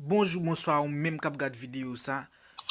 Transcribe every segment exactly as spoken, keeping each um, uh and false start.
Bonjou, bonswa ou menm k ap gad videyo sa.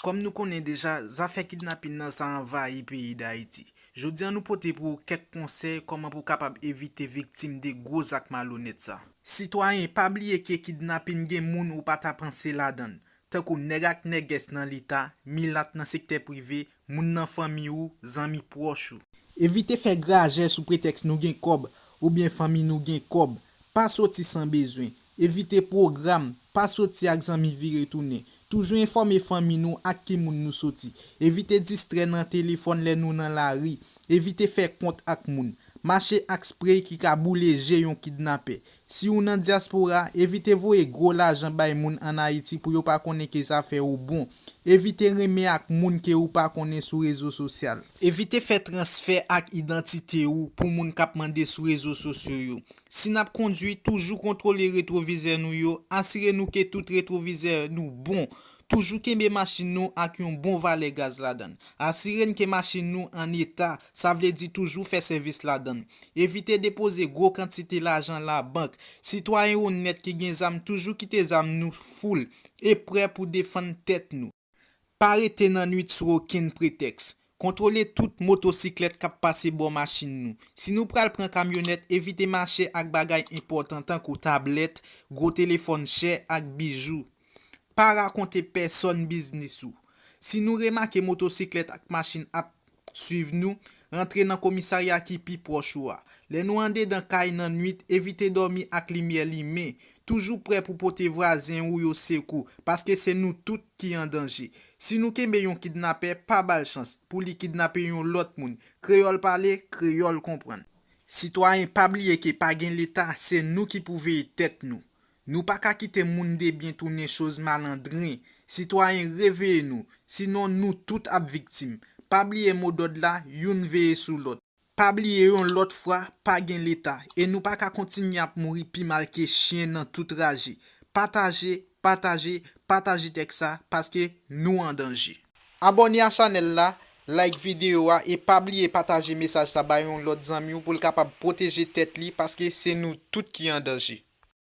Kòm nou konnen deja, zafè kidnapin nan sa anvayi peyi Dayiti. Jodi a nou pote pou ou kèk konsèy kòman pou w kapab evite viktim de gwo zak malonèt sa. Sitwayen, pa bliye ke kidnapin gen moun ou pa ta panse ladan l, tankou nèg ak nègès nan leta, milat nan sektè prive, moun nan fanmi ou, zanmi pwòch ou. Evite fè grajè sou pretèks nou gen kòb oubyen fanmi nou gen kòb. Pa soti san bezwen. Evite pwogram. Pa soti ak zanmi vire tounen. Toujou enfòme fanmi nou ak ki moun nou soti. Evite distrè nan telefòn lè nou nan lari. Evite fè kont ak moun. Mache ak sprey ki ka boule je yon kidnapè. Si w nan dyaspora, evite voye gwo lajan bay moun ann Ayiti pou yo pa konnen ke zafè ou bon. Evite renmen ak moun ke ou pa konnen sou rezo sosyal. Evite fè transfè ak idantite ou pou moun k ap mande sou rezo sosyo yo. Si n ap kondwi, toujou kontwole retwovizè nou yo, asire nou ke tout retwovizè nou bon. Toujou kenbe machin nou ak yon bon valè gaz ladan l. Asire n ke machin nou an eta, sa vle di toujou fè sèvis ladan l. Evite depoze gwo kantite lajan labank. Sitwayen onèt ki gen zam toujou kite zam nou foul e prè pou defann tèt nou. Pa rete nan nwit sou okenn pretèks. Kontwole tout motosiklèt k ap pase bò machin nou. Si nou pral pran kamyonèt, evite mache ak bagay enpòtan tankou tablèt, gwo telefòn chè ak bijou. Pa rakonte pèsòn biznis ou. Si nou remake motosiklèt ak machin ap swiv nou, rantre nan komisarya ki pi pwòch ou a. Lè nou andedan kay nan nwit, evite dòmi ak limyè limen. Toujou prè pou pote vwazen ou yo sekou, paske se nou tout ki an danje. Si nou kenbe yon kidnapè, pa ba l chans pou li kidnape yon lòt moun. Kreyòl pale, kreyòl konprann. Sitwayen, pa bliye ke pa gen Leta, se nou ki pou veye tèt nou. Nou pa ka kite moun debyen tounen choz malandren. Sitwayen, reveye nou, sinon nou tout ap viktim. Pa bliye modòd la, youn veye sou lòt. Pa bliye yon lòt fwa, pa gen Leta, e nou pa ka kontinye ap mouri pi mal ke chen nan tout raje. Pataje, pataje, pataje tèks sa, paske nou an danje. Abòne a chanèl la, like videyo a, e pa bliye pataje mesaj sa bay yon lòt zanmi w pou l kapab pwoteje tèt li, paske se nou tout ki an danje.